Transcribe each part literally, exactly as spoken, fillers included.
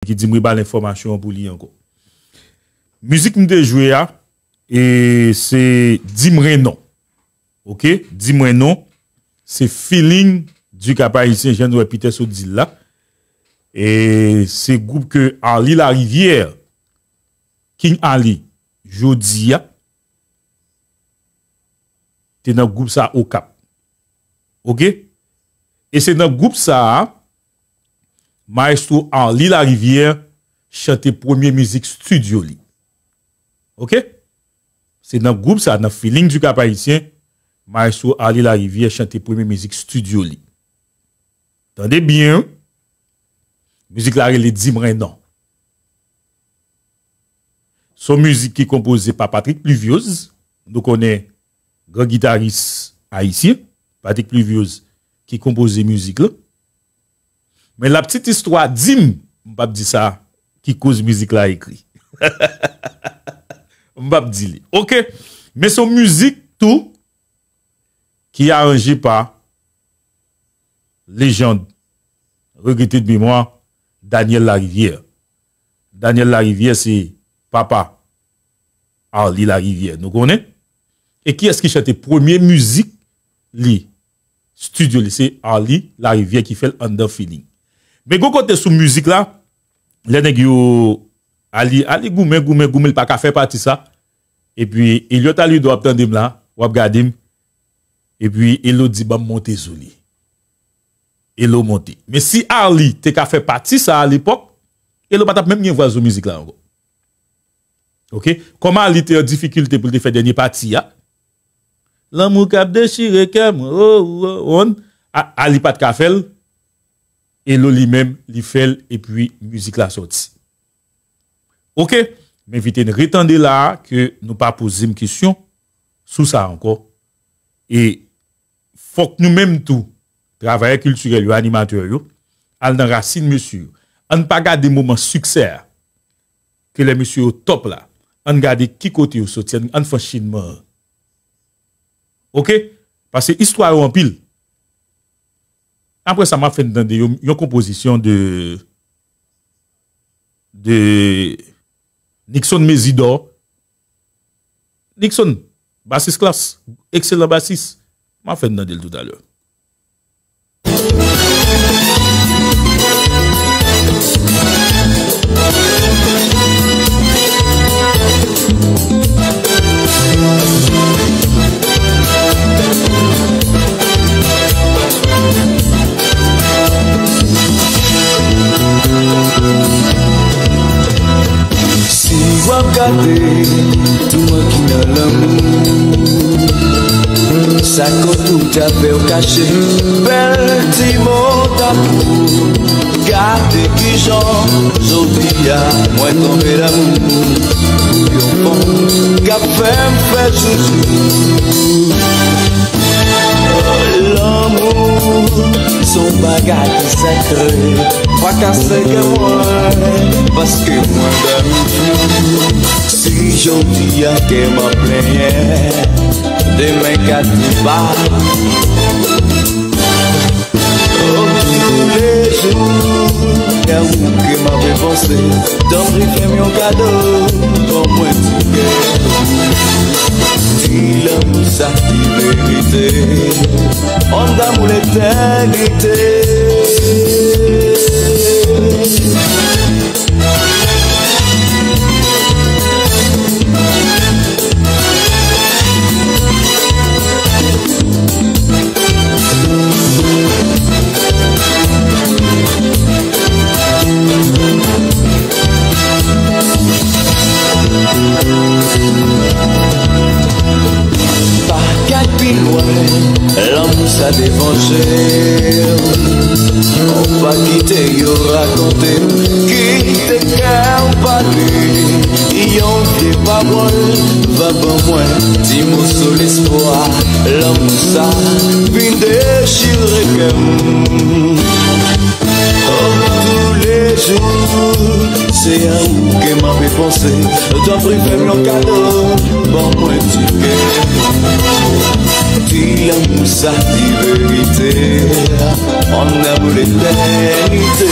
ki di m rebale enfòmasyon an pou li ankò. Mizik m te jwe a, e se Di mwen non. Oke? Di mwen non. Se feeling du Cap Haïtien, jan nou wè Peter sot di l la. E se gwoup ke Arly Larivière, King Arly, jodi a, te nan gwoup sa Okap. Oke? E se nan gwoup sa a, Maestro Arly Larivière chante premye mizik estidyo li. Oke? Se nan gwoup sa, nan Feeling du Cap Haïtien, Maestro Arly Larivière chante premye mizik estidyo li. Tande byen, wi. Mizik la rele Di mwen non. Se yon mizik ki konpoze pa Patrick Pluviose. Nou konnen gran gitaris ayisyen, Patrick Pluviose, ki konpoze mizik la. Men la petite histoire di m, m p ap di sa ki koz mizik la ekri. M p ap di li. Oke? Men se yon mizik tou ki aranje pa lejand, regrete de memwa, Daniel Larivière. Daniel Larivière se papa Arly Larivière, nou konnen. E kiyès ki chante premye mizik li, estidyo li, se Arly Larivière ki fè l anndan Feeling. Men gon kote sou mizik la, lè nèg yo, Arly, Arly goumen, goumen, goumen, li pa ka fè pati sa. Epi Eliot Aludor ap tande m la, w ap gade m. Epi Elodie ban m monte sou li. Elo monte. Men si Arly te ka fè pati sa a lepòk, Elo pa t ap menm gen vwa sou mizik la ankò. Oke? Kòm Arly te an difikilte pou l te fè dènye pati a, Lanmou k ap dechire kè mwen, oh, oh, oh, a, Arly pa t ka fè l, Elo li menm, li fè l, epi mizik la sòti. Oke? M envite n retande la a, ke nou pa poze m kesyon sou sa ankò. E fòk nou menm tou, travayè kiltirèl yo, animatè yo, al nan rasin mesye yo. Ann pa gade moman siksè a, ke lè mesye yo top la. Ann gade ki kote yo soti, ann, ann fè chènman an. Oke? Paske istwa yo anpil. Apre sa, m ap fè n tande yon, yon konpozisyon de, de Nixon Mésidor. Nixon, basis klas, ekselan basis. M ap fè n tande l toutalè. Si w ap gade, tou mwen ki nan lanmou, sa k otou ta fè w kache bèl ti mo tankou. Gade kijan jodi a mwen tonbe damou pou yon fanm k ap fè m fè joujou. Lanmou se yon bagay ki sakre, pa kase kè mwen, paske mwen dòmi fou. Si jodi a kè m ap plenyen, demen ka di pa. Oh, toulejou, kè ou ke m ap panse, tanpri fè m yon kado, ban mwen ti kè. Di lanmou sa ki merite, on damou letènite. Pa gad pi lwen, lanmou sa devan je w. Ou pa kite yo rakonte, kite kè w pale. Yon vye pawòl va ban mwen ti moso lespwa. Lanmou sa vin dechire kè m. Oh, toulejou, se a ou ke m ape panse. Tanpri fè m yon kado, ban mwen ti kè. Ti Lanmou sa ki verite, on amour d'éternité.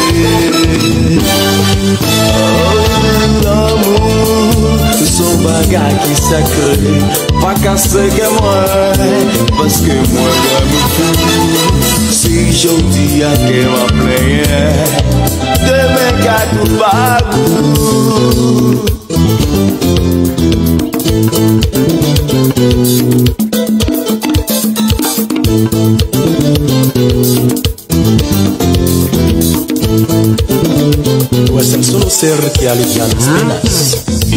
Oh, lanmou se yon bagay ki sakre, pa kase kè mwen, paske mwen vrèman fou. Si jodi a kè m ap plenyen, demen ka tou pa gou. Wè, se m solo sè ki ale byen nan penas. Di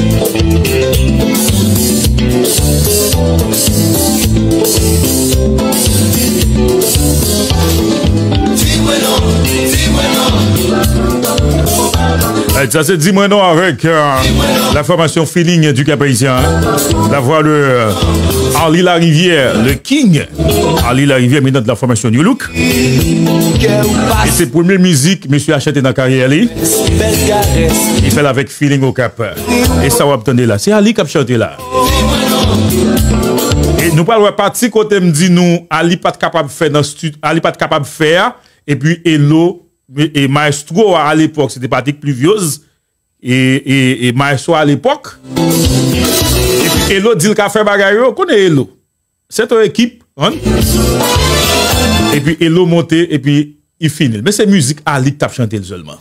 mwen non, di mwen non. Alright, sa se Di mwen non avèk, euh, la formation Feeling du Cap Haïtien, hein. La voix de, euh, Arly Larivière, le king. Arly Larivière, menm nan la formation New Look. E se premye mizik mesye a chante nan karyè li. Li fè l avèk Feeling Okap. E sa w ap tande la, se Arly k ap chante la. E nou pral wè pati kote m di nou Arly pa t kapab fè nan stu-, Arly pa t kapab fè a, epi Elo, e, e mayestwo a, alepòk, se te Patrick Pluviose, e, e, e mayestwo alepòk. Epi Elo di l ka fè bagay yo, konnen Elo. Se yon ekip, an. Epi Elo monte, epi li fini l. Men se mizik Arly k t ap chante l sèlman.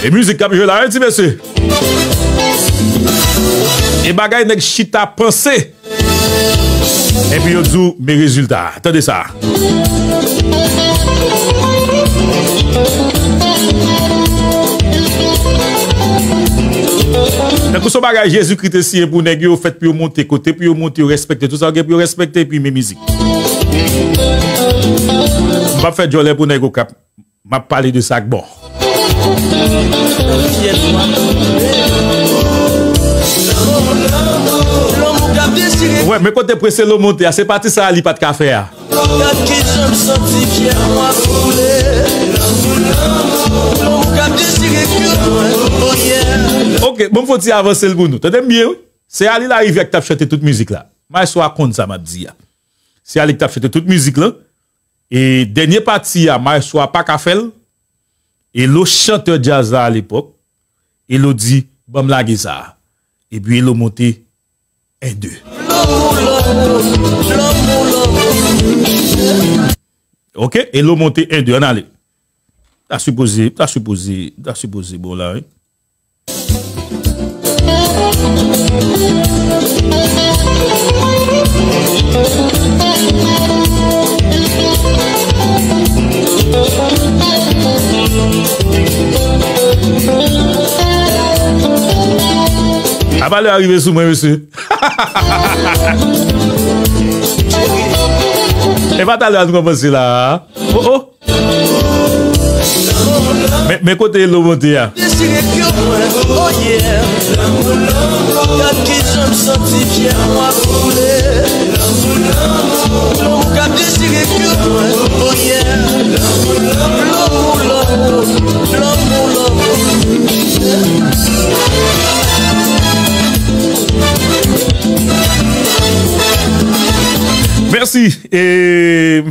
E mizik k ap jwe la, wi, ti mesye. E bagay nèg chita panse. Epi yo di w, men rezilta a. Tande sa. Tankou se yon bagay Jezikri te siyen pou nèg yo, fèt pou yo monte, kote pou yo monte, yo respekte tout sa yo gen pou yo respekte, epi men mizik. M p ap fè djòlè pou nèg Okap. M ap pale de sa k bon. Wè, men kote prese lo monte a, se pati sa a li pa t ka fè a. Gad kijan m santi fyè mwen ap koule. Lanmou k ap dechire kè mwen, oh yeah. Ok, bon, m fon ti avanse l pou nou. Tande m byen, wi. Se Arly Larivière ki t ap chante tout mizik la. Maestro a konn sa m ap di a. Se Arly ki t ap chante tout mizik lan. E dènye pati a, maestro a pa ka fè l. Elo chantè djaz la alepòk. Elo di, ban m lage sa a. Epi Elo monte en de. Ok, Elo monte en de, ann ale. Ta sipoze, ta sipoze, ta sipoze bon la, wi. Apa lè a rive sou mwen, mesye. E pa talè a nou kòmanse la. Oh, oh. Men, men kote Elo monte a. Dechire kè mwen, oh yeah. Gad kijan m santi fyè mwen ap koule. Lanmou k ap dechire kè mwen, oh yeah. Lanmou, lanmou, lanmou, lanmou. Mèsi. E